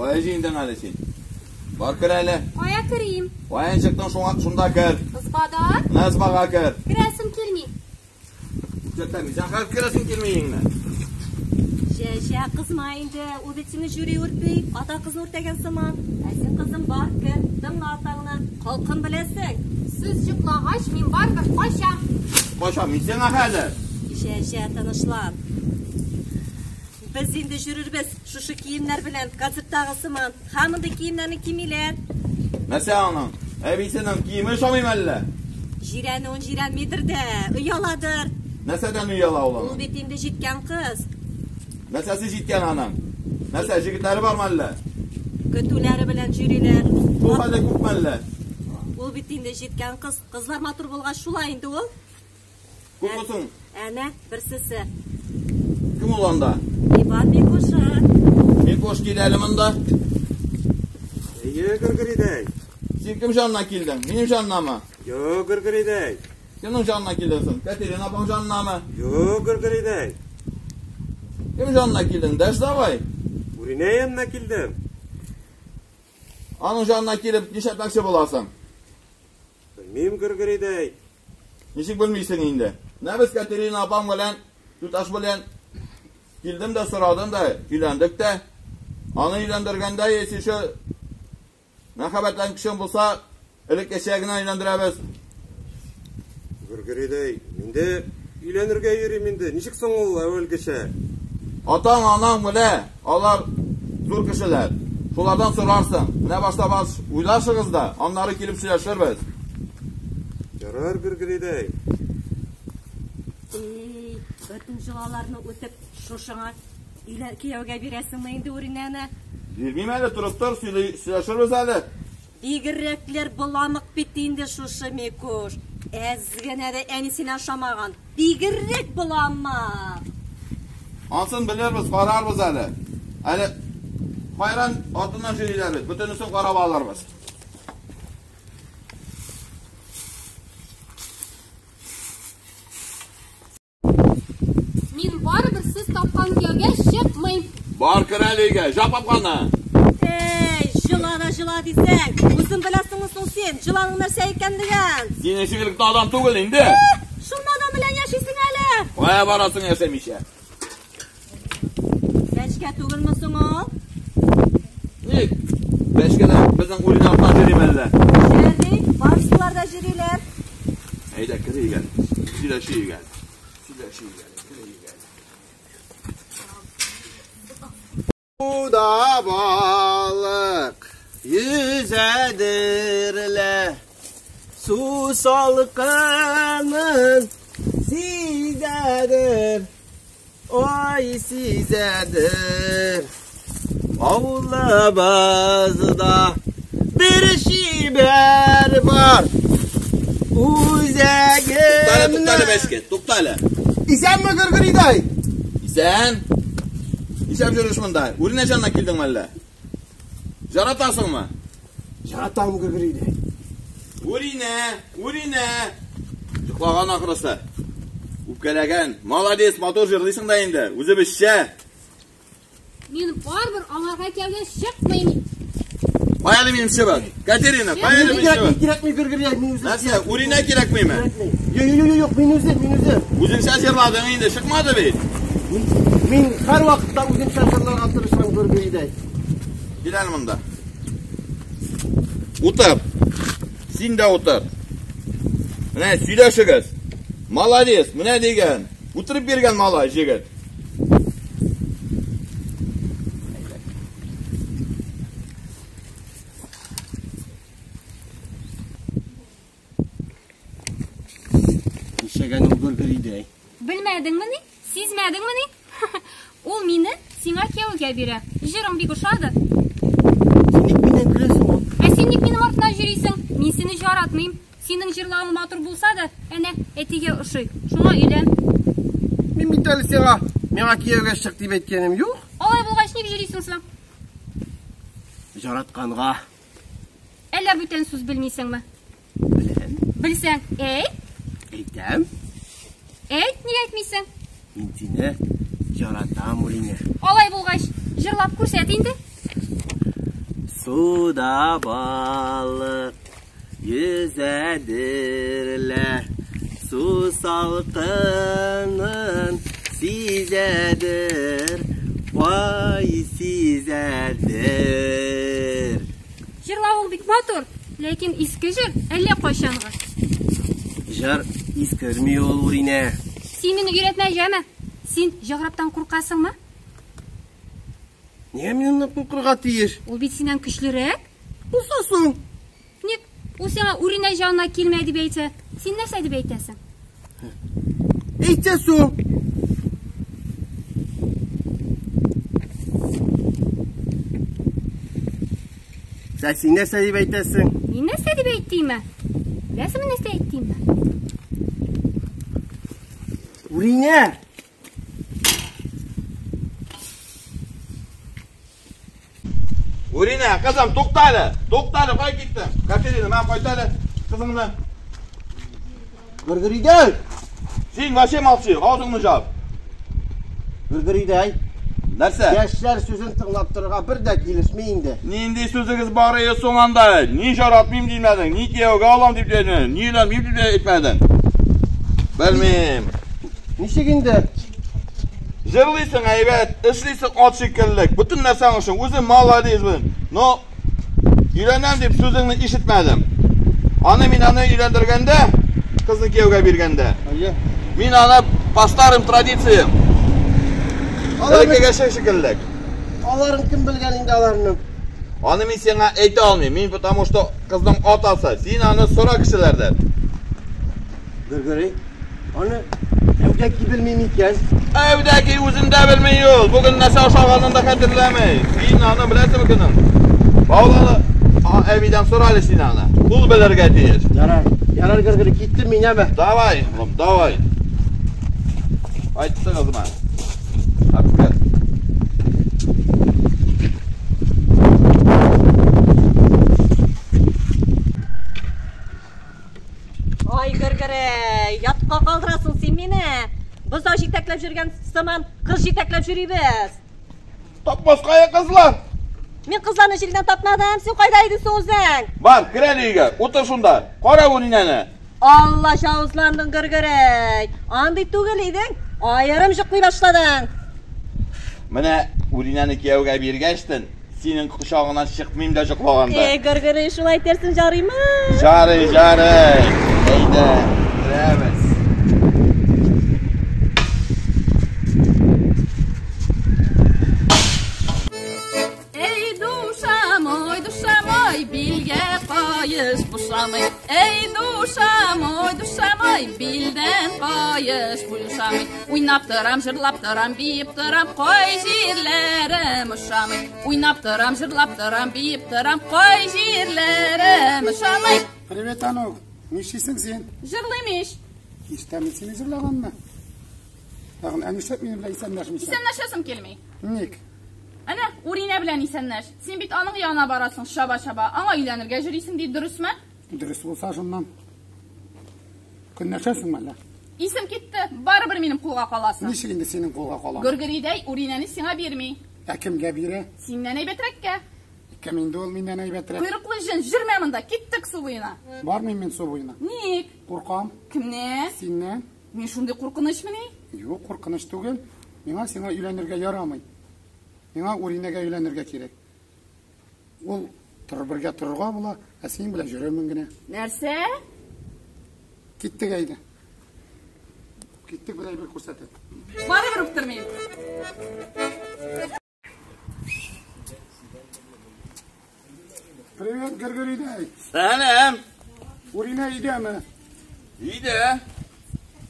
Кая җыендың әле син? Бар кер әле. Кая керим? Каян чыктың шуңа шунда кер. Ызбада? Менә ызбага кер. Керәсем килми. Күрсәтәм, син хәзер керәсең килми инде. Җә-җә, кызма инде, ул бит сине җүри үртми, ата кызны үртәгән сыман. Ә син, кызым, бар, кер, тыңла атаңны, холкын беләсең. Сез йоклагач, мин барыбер качам. Качам мин сиңа хәзер. Җә-җә, тынычлан. Без инде җөрербез шушы киемнәр белән, концерттагы сыман. Һәм мондый киемнәрне кимиләр. Нәрсә аның? Әбисенең киеме ошамыймы әллә? Җирәнүен җирәнмидер дә, ояладыр. Нәрсәдән ояла ул Ул аның? бит инде җиткән кыз. Нәрсәсе җиткән аның? Нәрсә, җегетләре бармы әллә? Көтүләре белән җөриләр. Бу хәлдә күпме әллә? Ул бит инде җиткән кыз. Кызлар матур булгач шулай инде ул. Күпме соң? Әнә, берсесе. Кем ул анда? Иван Микуша. Микуш кил әле монда. Әйе, Гөргөридәй. Син кем җанына килдең? Минем җаннамы? Юк, Гөргөридәй. Кемнең җанына килдең соң? Катерина апаң җанынамы? Юк, Гөргөридәй. Кем җанына килдең? Дәш давай. Үринә янына килдем. Аның җанына килеп нишләтмәкче буласың? Белмим, Гөргөридәй. Ничек белмисең инде? Менә без Катерина апаң белән, туташ белән килдем дә сорадым да, өйләндек тә. Аны өйләндергәндә, если еще мәхәббәтләнгән кешең булса, элеккечә генә өйләндерәбез. Гөргөридәй, мин дә өйләнергә йөрим инде. Ничек соң ул әүвәлгечә? Атаң, анаң белә, алар зур кешеләр. Шулардан сорарсың. Менә башта баш уйлашыгыз да, аннары килеп сөйләшербез. Ярар, Гөргөридәй. Эй, бөтен җолаларны үтеп, шушыңа өйлә кияүгә бирәсеңме инде Үринәне? Бирмим әле, торып тор, сөйләшербез әле. Бигрәкләр боламык бит инде шушы Микуш. Әз генә дә әнисенә ошамаган. Бигрәк боламык. Ансын белербез, карарбыз әле. Әле хайран артыннан йөриләр бит. Бөтенесен карап алырбыз. Мин барыбер сез тапкан кияүгә чыкмыйм. Бар кер әле өйгә, жап капканы. Эй, җыла да җыла дисәң, үзең беләсеңме соң син, җыланың нәрсә икәнлеген? Син эчкелекле адам түгел инде. Шул надан белән яшисең әле. Кая барасың яшәмичә? Бәчкә түгелме соң ул? Ник? Бәчкәдә безнең Урина артыннан йөрим әллә? Җөрми, барысылар да җөриләр. Әйдә, кер өйгә. Сөйләшик әле. Сөйләшик әле, кер өйгә. Суда балык йөзәдер лә, су салкынын сизәдер, ай сизәдер. Авылыбызда бер чибәр бар. Туктале, туктале, Үзәгемне. бәчкә, туктале. Исәнме, Гөргөридәй? Исән. Исәп йөреш монда. Үринә җанына килдеңме әллә? Яратасыңмы? Яратам, Гөргөридәй. Үринә, Үринә. Йоклаган ахрысы. Үпкәләгән. Молодец, матур җырлыйсың да инде. Үзебезчә. Мин барыбер аңарга кияүгә чыкмыйм. Кая әле минем чыбык? Катерина, кая әле минем Кирәкми, чыбык? кирәкми, Гөргөридәй, мин үзем. Нәрсә, Үринә кирәкмиме? Юк, юк, юк, юк, мин үзем, мин үзем. Үзеңчә җырладың инде, чыкмады бит. Мин һәр вакытта үземчә җырларга тырышам, Гөргөридәй. Кил әле монда. Утыр. Син дә утыр. Менә сөйләшегез. Молодец, менә дигән. Утырып биргән малай, җегет. Нишләгән ул Гөргөридәй? Белмәдеңмени? Сизмәдеңмени? Ул мине сиңа кияүгә бирә. Җырың бик ошады. Син ник миннән көләсең ул? Ә син ник минем артыннан йөрисең? Мин сине яратмыйм. Синең җырлавың матур булса да, әнә әтигә ошый. Шуңа өйлән. Мин бит әле сиңа, миңа кияүгә чык дип әйткәнем юк. Алай булгач ник йөрисең соң? Яратканга. Әллә бүтән сүз белмисеңме? Беләм. Белсәң, әйт. Әйтәм. Әйт, ник әйтмисең? Мин сине яратам, Уринә. Алай булгач, җырлап күрсәт инде. Суда балык йөзәдер лә, су салкынын сизәдер, вай сизәдер. Җырлавың бик матур, ләкин иске җыр әллә кайчангы. Җыр искерми ул, Үринә. Син мине өйрәтмә, җәме? Син җаграптан куркасыңмы? Нигә мин аннан куркырга тиеш? Ул бит синнән көчлерәк. Булса соң. Ник? Ул сиңа Үринә җанына килмә дип әйтсә, син нәрсә дип әйтәсең? Әйтсә соң. Сә син нәрсә дип әйтәсең? Мин нәрсә дип әйтимме? Беләсеңме нәрсә әйтимме? Үринә! Үринә, кызым, тукта әле. Тукта әле, кая киттең? Катерина, мә кайта әле кызыңны. Гөргөридәй! Син вообще молчи, авызыңны жап. Гөргөридәй! Нәрсә? Яшьләр сүзен тыңлап торырга бер дә килешми инде. Нинди сүзегез бар иде соң анда? Ни жаратмыйм димәдең, ни кияүгә алам дип әйтмәдең, ни өйләнмим дип әйтмәдең. Белмим. Ничек инде? Җырлыйсың әйбәт, эшлисең ат шикелле, бөтен нәрсәң өчен, үзең молодец бит. Но өйләнәм дип сүзеңне ишетмәдем. Аны мин аны өйләндергәндә, кызны кияүгә биргәндә, Әйе. мин аны по старым традициям, Аларны, элеккеге шикелле. аларын кем белгән инде аларны? Аны мин сиңа әйтә алмыйм. Мин потому что кызның атасы. Син аны сора кешеләрдән. Гөргөри, аны әүдәки белмим икән. Әүдәки үзен дә белми ул. Бүген нәрсә ашаганын да хәтерләми. Син аны беләсеңме көнең? Баулалы әбидән сора әле син аны. Ул белергә тиеш. Ярар, ярар Гөргөри, киттем мин әмә. Давай, улым, давай. Айтты кызыма. Апкер. Ай, Гөргөри, ятка калдырасың син мине. Бозау җитәкләп йөргән сыман кыз җитәкләп йөрибез. Тапмаска я кызлар. Мин кызларны җирдән тапмадым. Син кайда идең соң үзең? Бар, кер әле өйгә. Утыр шунда. Кара бу нинәне. Алла жавызландың, Гөргөри. Андый түгел идең. Аерым җоклый башладың. Менә Үринәне кияүгә биргәчтен, синең кочагыңнан чыкмыйм да җоклаганда. Эй, Гөргөри, шулай әйтерсең жарыймы? Жарый, жарый. Әйдә, керәбез. Ey duşam oy duşam oy bilge kayış buşamay. Ey duşam oy duşam oy bilden kayış buşamay. Uynap tıram jırlap tıram biyip tıram koy jirlerim uşamay. Uynap tıram jırlap tıram biyip tıram koy jirlerim uşamay. Привет, Анук. Нишлисең син? Jırlıymış. Ишетәм сине җырлаганны. Тагын ә нишләп минем белән исәнләшмисең? İsenleşesim kelmey. Ник? Ana Urine bilan isenleş. Sen bit anın yanına barasın şaba şaba. Аңа өйләнергә йөрисең ди, дөресме? Дөрес булса шуннан. Көнләшәсеңме әллә? Исем китте, барыбер минем кулга каласың. Ничек инде синең кулга калам? Гөргөридәй Уринәне сиңа бирми. Ә кемгә бирә? Синнән әйбәтрәккә. Кем инде ул миннән әйбәтрәк? Койрыклы җен, җөрмә монда, киттек су буена. Бармыйм мин су буена. Ник? Куркам. Кемнән? Синнән. Мин шундый куркынычмыни? Юк, куркыныч түгел. Миңа сиңа өйләнергә ярамый. Миңа Уринәгә өйләнергә кирәк. Ул торыр бергә торырга була, ә синең белән йөрермен генә. Нәрсә? Киттек әйдә. Киттек бер әйбер күрсәтеп. Барыбер үптермим. Привет, Гөргөридәй. Сәлам. Уринә өйдәме? Өйдә.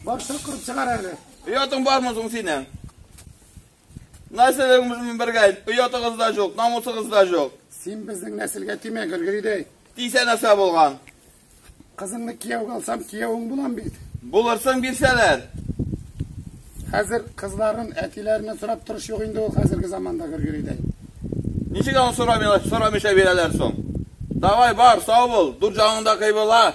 Бар чакырып чыгар әле. Оятың бармы соң синең? Нәрсәләрең безнең бергә? Оятыгыз да юк, намусыгыз да юк. Син безнең нәселгә тимә, Гөргөридәй. Тисә нәрсә булган? Кызыңны кияүгә алсам, кияүең булам бит. Булырсың бирсәләр. Хәзер кызларын әтиләреннән сорап торыш юк инде ул хәзерге заманда, Гөргөридәй. Ничек аны сорамыйлар, сорамыйча бирәләр соң? Давай бар, сау бул. Дур җаныңда кыйбыла.